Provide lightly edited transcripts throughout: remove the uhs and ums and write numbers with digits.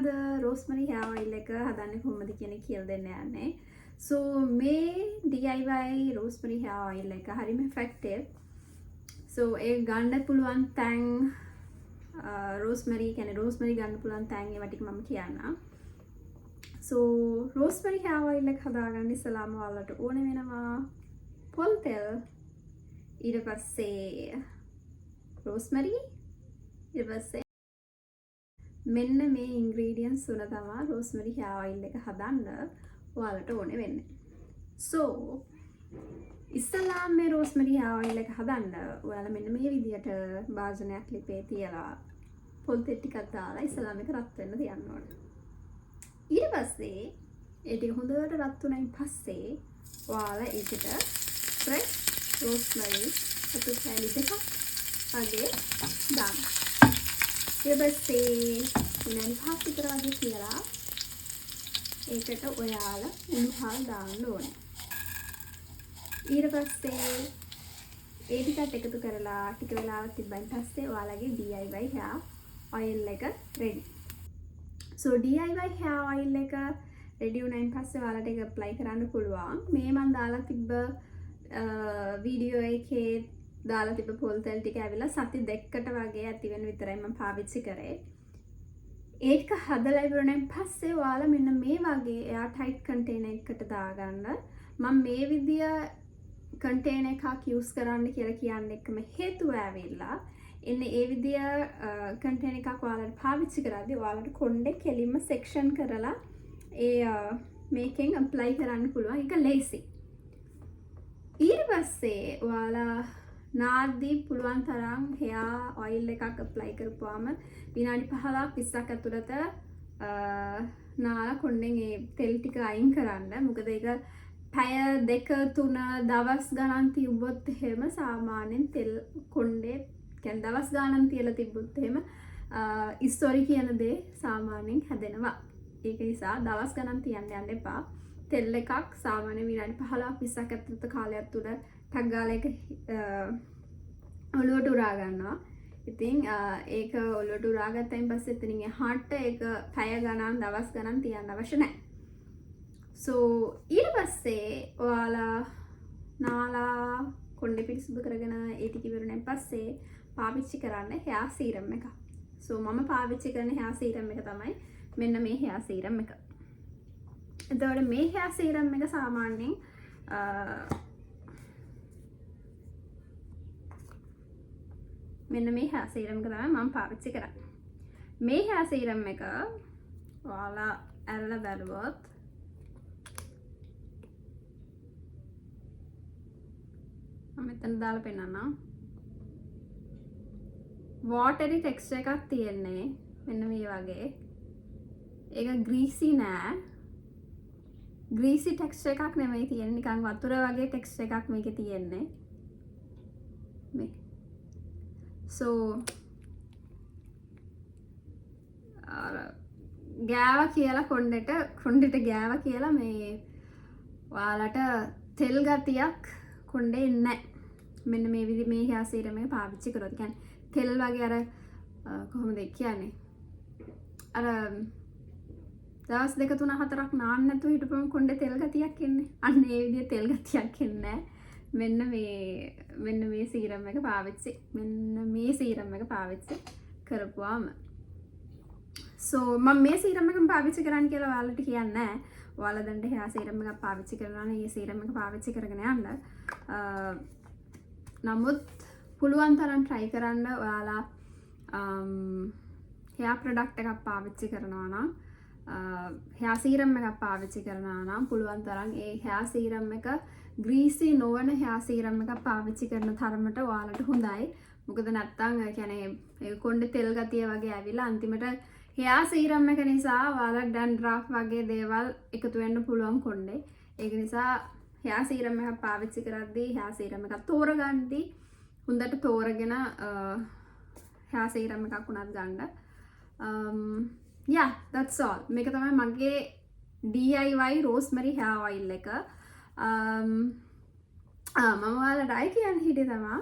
අද rosemary hair oil එක හදන්නේ කොහොමද කියන එක කියලා දෙන්න යන්නේ. So මේ DIY rosemary hair oil එක හරිම effective. So ඒ ගන්න පුළුවන් තැන් රෝස්මරි කියන්නේ රෝස්මරි ගන්න පුළුවන් තැන් ඒවා ටික මම කියන්නම්. So rosemary hair oil එක හදාගන්න ඉස්සලාම ඔයාලට ඕන වෙනවා පොල් තෙල්, ඊට පස්සේ රෝස්මරි, ඊට පස්සේ මෙන්න මේ ඉන්ග්‍රීඩියන්ට්ස් තුන තමයි රෝස්මරි හෙයා ඔයිල් එක හදන්න ඔයාලට ඕනේ වෙන්නේ. So ඉස්සලාම මේ රෝස්මරි හෙයා ඔයිල් එක හදන්න ඔයාලා මෙන්න මේ විදියට භාජනයක් ලිපේ තියලා පොල් තෙල් ටිකක් දාලා ඉස්සලාම එක රත් වෙන්න තියන්න ඕනේ. ඊට පස්සේ ඒ ටික හොඳට රත් වුණායින් පස්සේ ඔයාලා ඒකට ෆ්‍රෙෂ් රෝස්මරි අතු කෑලි දෙකක් වගේ දාන්න. ඊට පස්සේ විනාඩි 5ක් විතර වගේ තියලා ඒකට ඔයාලා උණු හාල් දාන්න ඕනේ. ඊට පස්සේ ඒ ටිකත් එකතු කරලා ටික වෙලාවක් තිබ්බයින් පස්සේ ඔයාලගේ DIY hair oil එක ready. So DIY hair oil එක රෙඩි වුණායින් පස්සේ ඔයාලට ඒක ඇප්ලයි කරන්න පුළුවන්. මේ මං දාලා තිබ්බ වීඩියෝ එකේ දාලා තිබ්බ පොල් තෙල් ටික ඇවිල්ලා සති දෙකකට වගේ ඇති වෙන විතරයි මං පාවිච්චි කරේ. ඒක හදලා ඉවර වුණායින් පස්සේ ඔයාලා මෙන්න මේ වගේ එයාර් ටයිට් කන්ටේනර් එකකට දාගන්න. මං මේ විදිය කන්ටේනර් එකක් යූස් කරන්න කියලා කියන්න එකම හේතුව ඇවිල්ලා එන්න ඒ විදිය කන්ටේනර් එකක් ඔයාලට පාවිච්චි කරද්දී ඔයාලට කොණ්ඩේ කෙලින්ම සෙක්ෂන් කරලා ඒ මේකෙන් ඇප්ලයි කරන්න පුළුවන්. ඒක ලේසි. ඊට පස්සේ ඔයාලා නාද්දී පුළුවන් තරම් හෙයා ඔයිල් එකක් ඇප්ලයි කරපුවාම විනාඩි 15ක් 20ක් ඇතුළත නාලා කොණ්ඩෙන් ඒ තෙල් ටික අයින් කරන්න. මොකද ඒක පැය දෙක තුන දවස් ගණන් තිබ්බොත් එහෙම සාමාන්‍යයෙන් තෙල් කොණ්ඩේ කියන්නේ දවස් ගාණන් තියලා තිබ්බොත් එහෙම ඉස්තෝරි කියන දේ සාමාන්‍යයෙන් හැදෙනවා. ඒක නිසා දවස් ගණන් තියන්න යන්න එපා. තෙල් එකක් සාමාන්‍ය විනාඩි 15ක් 20ක් ඇතුළත කාලයක් තුල ටක් ගාලා ඒක ඔලුවට උරා ගන්නවා. ඉතින් ඒක ඔලුවට උරා ගත්තයින් පස්සේ එතනින් එහාට ඒක පැය ගණන් දවස් ගණන් තියන්න අවශ්‍ය නැහැ. So ඊට පස්සේ ඔයාලා නාලා කොණ්ඩේ පිරිසිදු කරගෙන ඒ ටික ඉවර වුණාන් පස්සේ පාවිච්චි කරන්න හෙයා සීරම් එක. So මම පාවිච්චි කරන හෙයා සීරම් එක තමයි මෙන්න මේ හෙයා සීරම් එක. එතකොට මේ හෙයා සීරම් එක සාමාන්‍යයෙන් මෙන්න මේ හෙයා සීරම් එක තමයි මම පාවිච්චි කරන්නේ. මේ හෙයා සීරම් එක ඔයාලා ඇරලා බැලුවොත් මම මෙතන දාලා පෙන්නන්නම්. වෝටරි ටෙක්ස්චර් එකක් තියෙන්නේ මෙන්න මේ වගේ. ඒක ග්‍රීසි නෑ. ග්‍රීසි ටෙක්ස්චර් එකක් නෙමෙයි තියෙන්නේ, නිකන් වතුර වගේ ටෙක්ස්චර් එකක් මේකේ තියෙන්නේ. මේ. So අර ගෑව කියලා කොණ්ඩෙට ගෑව කියලා මේ ඔයාලට තෙල් ගතියක් කොණ්ඩේ එන්නේ නෑ. මෙන්න මේ විදි මේ හෙයා සීරම් එක පාවිච්චි කරොත්. කියන්නේ තෙල් වගේ අර කොහොමද ඒ කියන්නේ? අර දවස් දෙක තුන හතරක් නාන්න නැතුව හිටපුවම කොණ්ඩේ තෙල් ගතියක් එන්නේ. අන්න ඒ විදිය තෙල් ගතියක් එන්නේ නෑ. මෙන්න මේ සීරම් එක පාවිච්චි, මෙන්න මේ සීරම් එක පාවිච්චි කරපුවාම. So මම මේ සීරම් එකම පාවිච්චි කරන්න කියලා ඔයාලට කියන්නේ නෑ. ඔයාලා දැන් හෙයා සීරම් එකක් පාවිච්චි කරනවා නම් ඒ සීරම් එක පාවිච්චි කරගෙන යන්න. නමුත් පුළුවන් තරම් try කරන්න ඔයාලා හෙයා ප්‍රොඩක්ට් එකක් පාවිච්චි කරනවා නම්, හෙයා සීරම් එකක් පාවිච්චි කරනවා නම් පුළුවන් තරම් ඒ හෙයා සීරම් එක ග්‍රීසි නොවන හෙයා සීරම් එකක් පාවිච්චි කරන තරමට ඔයාලට හොඳයි. මොකද නැත්තම් ඒ කියන්නේ ඒ කොණ්ඩේ තෙල් ගතිය වගේ ඇවිල්ලා අන්තිමට හෙයා සීරම් එක නිසා ඔයාලා ඩැන්ඩ්‍රෆ් වගේ දේවල් එකතු වෙන්න පුළුවන් කොණ්ඩේ. ඒක නිසා හෙයා සීරම් එකක් පාවිච්චි කරද්දී හෙයා සීරම් එකක් තෝරගද්දී හොඳට තෝරගෙන හෙයා සීරම් එකක් උනත් ගන්න. Yeah, that's all. මේක තමයි මගේ DIY rosemary hair oil එක. මම ඔයාලට අය කියන්න හිටියේ තමා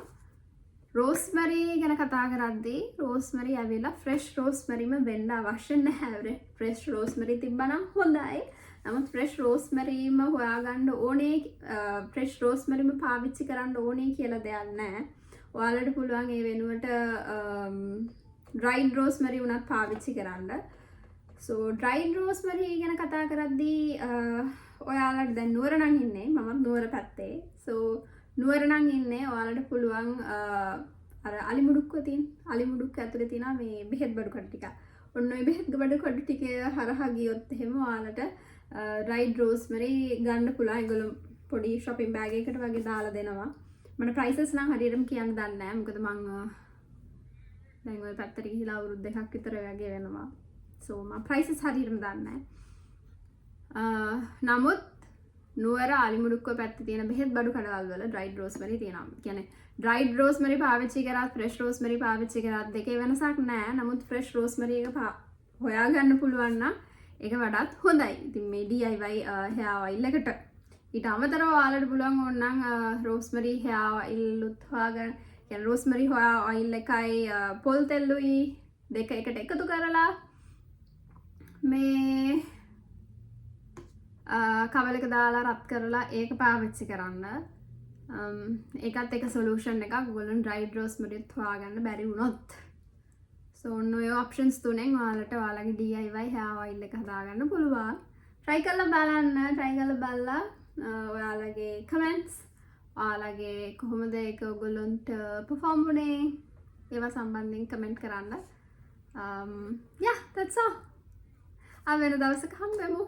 රෝස්මරි ගැන කතා කරද්දී රෝස්මරි ඇවිල්ලා ෆ්‍රෙෂ් රෝස්මරිම වෙන්න අවශ්‍ය නැහැ. ෆ්‍රෙෂ් රෝස්මරි තිබ්බනම් හොඳයි. නමුත් ෆ්‍රෙෂ් රෝස්මරීම හොයාගන්න ඕනේ, ෆ්‍රෙෂ් රෝස්මරිම පාවිච්චි කරන්න ඕනේ කියලා දෙයක් නැහැ. ඔයාලට පුළුවන් ඒ වෙනුවට ඩ්‍රයිඩ් රෝස්මරි වුණත් පාවිච්චි කරන්න. සෝ ඩ්‍රයිඩ් රෝස්මරි ගැන කතා කරද්දී ඔයාලට දැන් නුවර නම් ඉන්නේ, මමත් නුවර පැත්තේ. සෝ නුවර නම් ඉන්නේ, ඔයාලට පුළුවන් අර අලිමුඩුක්කව තියෙන, අලිමුඩුක්ක ඇතුලේ තියෙන මේ බෙහෙත් බඩු කඩ ටික. ඔන්න ඔය බෙහෙත් බඩු කඩ ටික හරහා ගියොත් එහෙම ඔයාලට ඩ්‍රයිඩ් රෝස්මරි ගන්න පුළුවන්. ඒගොල්ලෝ පොඩි ෂොපින් බෑග් එකකට වගේ දාලා දෙනවා. මට ප්‍රයිසස් නම් හරියටම කියන්න දන්නේ නැහැ. මොකද මං දැන් ඔය පැත්තට ගිහිලා අවුරුදු 2ක් විතර වගේ වෙනවා. සෝ මං ප්‍රයිසස් හරියටම දන්නේ නැහැ. නමුත් නුවර අලිමුඩුක්කව පැත්තේ තියෙන බෙහෙත් බඩු කඩවල් වල ඩ්‍රයිඩ් රෝස්මරි තියෙනවා. කියන්නේ ඩ්‍රයිඩ් රෝස්මරි පාවිච්චි කරත් ෆ්‍රෙෂ් රෝස්මරි පාවිච්චි කරත් දෙකේ වෙනසක් නෑ. නමුත් ෆ්‍රෙෂ් රෝස්මරි එක හොයාගන්න පුළුවන් නම් ඒක වඩාත් හොඳයි. ඉතින් මේ DIY hair oil එකට ඊට අමතරව ඔයාලට පුළුවන් ඕනනම් රෝස්මරි හෙයා ඔයිල් උත් හොයාගන්න. කියන්නේ රෝස්මරි හෙයා ඔයිල් එකයි පොල් තෙල්ලුයි දෙක එකට එකතු කරලා මේ කවලක දාලා රත් කරලා ඒක පාවිච්චි කරන්න. ඒකත් එක සොලූෂන් එකක් ඔයගොල්ලන් ඩ්‍රයිඩ් රෝස්මරිත් හොයාගන්න බැරි වුණොත්. සෝ ඔන්න ඔය ඔප්ෂන්ස් තුනෙන් ඔයාලට ඔයාලගේ DIY hair oil එක හදාගන්න පුළුවන්. Try කරලා බලන්න. Try කරලා බලලා ඔයාලගේ කමෙන්ට්ස්, ඔයාලගේ කොහොමද ඒක ඔයගොල්ලන්ට පර්ෆෝම් වුණේ, ඒවා සම්බන්ධයෙන් කමෙන්ට් කරන්න. Yeah, that's all. ආ වෙන දවසක හම්බෙමු.